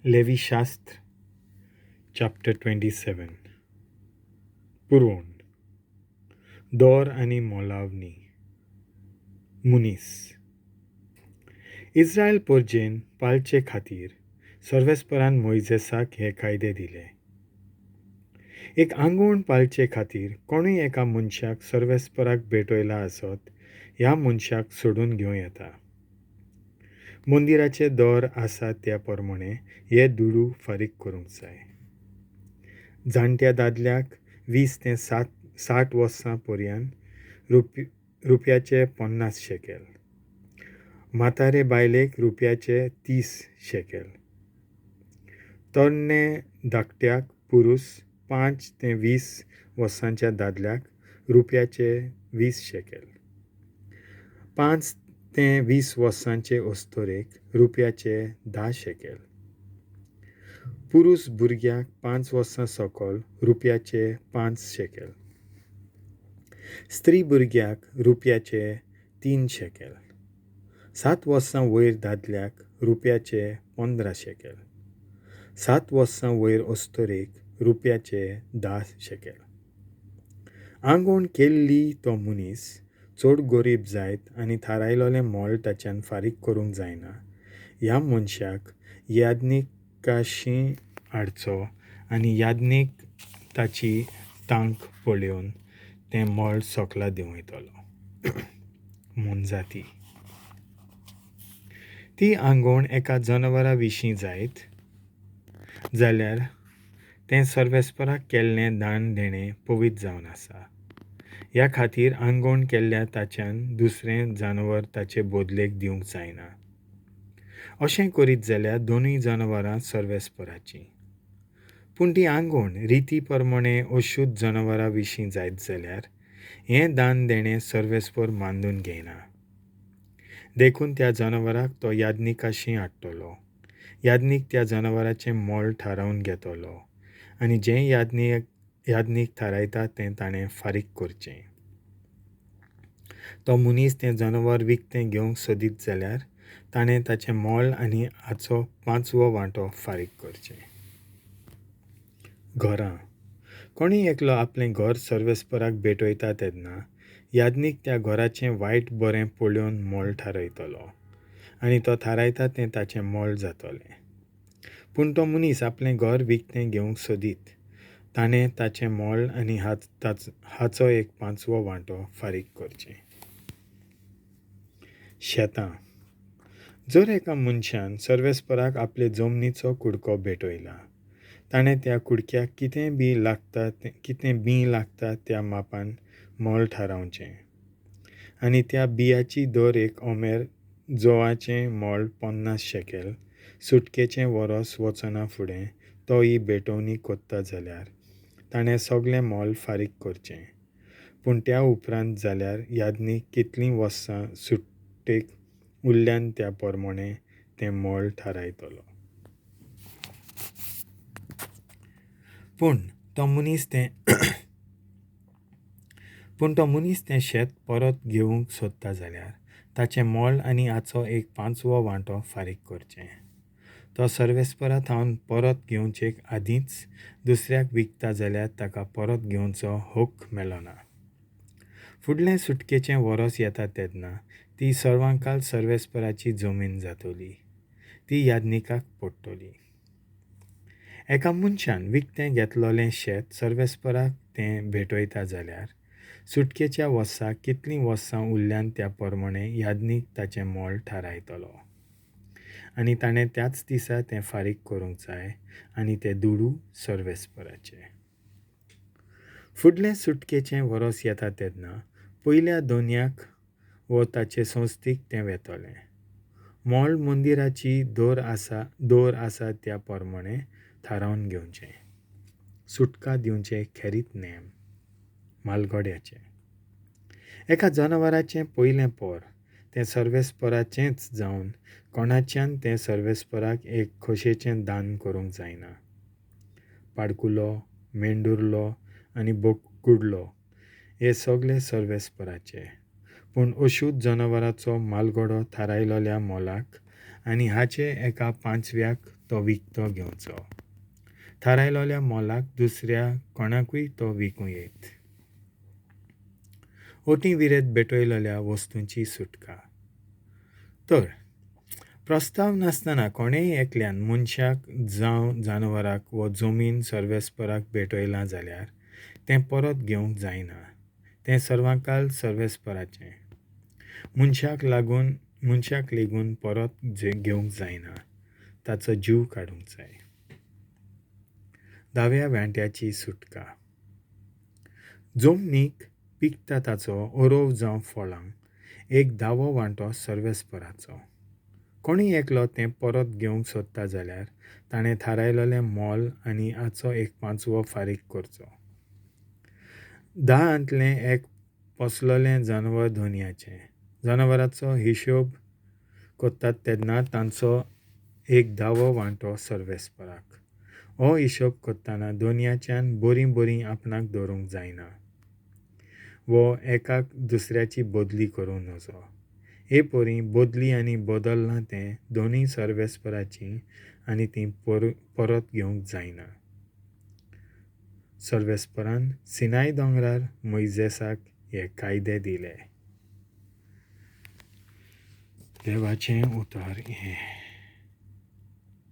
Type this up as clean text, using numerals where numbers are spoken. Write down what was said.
लेवीशास्त्र chapter 27. पुरवण, दोर आनी मोलावणी. मनीस इस्रायल परजेन पाळचे खातीर सर्वेस्परान मोयजेसाक हे कायदे दिले. एक आंगवण पाळचे खातीर कोणूय एका मनशाक सर्वेस्पराक भेटयला आसत, ह्या मनशाक सोडून घेवं येता. मंदिराचे दर आसा त्या प्रमाणे हे दुडू फारीक करूंक जाय. जाणट्या दादल्याक 20 ते 60 वर्सां पर्यंत रुपयाचे 50 शेकेल, म्हातारे बायलेक रुपयाचे 30 शेकेल, तरणे धाकट्याक पुरूस 5 ते 20 वर्सांच्या दादल्याक रुपयाचे 20 शेकेल, 5 ते 20 वर्सांचे अस्तुरेक रुपयाचे 10 शेकेल, पुरूस भुरग्याक 5 वर्सां सकयल रुपयाचे 5 शेकेल, स्त्री भुरग्याक रुपयाचे 3 शेकेल, 7 वर्सां वयर दादल्याक रुपयाचे 15 शेकेल, 7 वर्सां वयर अस्तुरेक रुपयाचे 10 शेकेल. आंगवण केल्ली तो मनीस चड गरीब जायत आनी थारायलोलें मोल ताच्यान फारीक करूंक जायना, ह्या मनशाक याज्ञिकाशी हाडचो आनी याज्ञीक ताची तांक पळोवन तें मोल सकला देंवयतलो. मोनजाती ती आंगवण एका जनावरा विशीं जायत जाल्यार तें सर्वेस्पराक केल्लें दान देणें पवित्र जावन आसा. ह्या खातीर आंगवण केल्ल्या ताच्यान दुसरें जनावर ताचे बदलेक दिवंक जायना. अशें करीत जाल्यार दोनूय जनावरां सर्वेस्पराचीं. पूण ती आंगवण रिती प्रमाणे अशुद्ध जनावरां विशीं जायत जाल्यार हें दान देणें सर्वेस्पर मानून घेयना. देखून त्या जनावराक तो याज्ञिकाशी हाडटलो. याज्ञीक त्या जनावराचें मोल थारावन घेतलो आनी जें याज्ञीक थारायता तें ताणें फारीक करचें. तो मनीस तें जनावर विकतें घेवंक सोदीत जाल्यार ताणें ताचें मोल आनी हाचो 5वो वांटो फारीक करचें. घरां कोणूय एकलो आपलें घर सर्वेस्पराक भेटयता तेन्ना याज्ञीक त्या घराचें वायट बरें पळोवन मोल थारायतलो आनी तो थारायता तें ताचें मोल जातलें. पूण तो मनीस आपलें घर विकतें घेवंक सोदीत ताणें ताचें मोल आनी हाचो एक 5वो वांटो फारीक करचें. शेतां जर एका मनशान सर्वेस्पराक आपले जमनीचो कुडको भेटयला, ताणें त्या कुडक्याक कितें बीं लागता त्या मापान मोल थारावचें आनी त्या बियाची दर एक ओमेर जोवाचें मोल 50 शेकेल सुटकेचें वरस वचना फुडें तो ही भेटवणी कोत्ता जाल्यार ताणें सगळें मोल फारीक करचें. पूण त्या उपरांत जाल्यार याज्ञीक कितलीं वर्सां सुट्टेक उरल्यान त्या प्रमाणे तें मोल थारायतलो. पूण तो मनीस तें शेत परत घेवंक सोदता जाल्यार ताचें मोल आनी हाचो एक 5वो वांटो फारीक करचें. तो सर्वेस्परा थावन परत घेवचे आदींच दुसऱ्याक विकता जाल्यार ताका परत घेवचो हक्क मेळना. फुडलें सुटकेचें वरस येता तेन्ना ती सर्वांकाल सर्वेस्पराची जमीन जातली, ती याज्ञिकाक पडटली. एका मनशान विकतें घेतलोलें शेत सर्वेस्पराक तें भेटयता जाल्यार सुटकेच्या वर्सा कितलीं वर्सां उरल्यान त्या प्रमाणे याज्ञीक ताचें मोल थारायतलो आनी ताणें त्याच दिसा तें फारीक करूंक जाय आनी ते दुडू सर्वेस्पराचे. फुडलें सुटकेचें वरस येता तेन्ना पयल्या दोनयाक वो ताचे संस्थेक तें वेतलें. मोल मंदिराची दर आसा त्या प्रमाणे थारावन घेवचें. सुटका दिवचें खेरीत नेम. मालगड्याचें एका जनावराचें पयलें पोर तें सर्वेस्पराचेंच जावन कोणाच्यान तें सर्वेस्पराक एक खोशेचें दान करूंक जायना. पाडकुलो, मेंडुरलो आनी बोकुडलो हे सगळे सर्वेस्पराचे. पूण अशुद्ध जनावराचो मालगडो थारायलोल्या मोलाक आनी हाचे एका 5व्याक तो विकतो घेवचो. थारायलोल्या मोलाक दुसऱ्या कोणाकूय तो विकूं येत. ओटी विरेत भेटयलोल्या वस्तूंची सुटका. तर प्रस्ताव नासतना कोणेय एकल्यान मनशाक जावं जानवराक वो जमीन सर्वेस्पराक भेटयलां जाल्यार तें परत घेवंक जायना. तें सर्वांकाल सर्वेस्पराचें. मनशाक लागून मनशाक लेगून परत घेवंक जायना. ताचो जीव काडूंक जाय. दाव्या वांट्याची सुटका. जमनीक पिकता ताचो ओरोव जावं फळां एक दावो वांटो सर्वेस्पराचो. कोणूय एकलो तें परत घेवंक सोदता जाल्यार ताणें थारायलोलें मोल आनी हाचो एक पांचवो फारीक करचो. 10आंतलें एक पोसलोलें जानवर धोनयाचें. जनावराचो हिशोब करतात तेन्ना तांचो एक दावो वांटो सर्वेस्पराक. हो हिशोब करतना दोनयाच्यान बरीं बरीं आपणाक दवरूंक जायना वो एकाक दुसऱ्याची बदली करूं नजो. हे परी बदली आनी बदललां तें दोनूय सर्वेस्पराचीं आनी तीं परत घेवंक जायना. सर्वेस्परान सिनाय दोंगरार मोयजेसाक हे कायदे दिले. देवाचें उतर हें.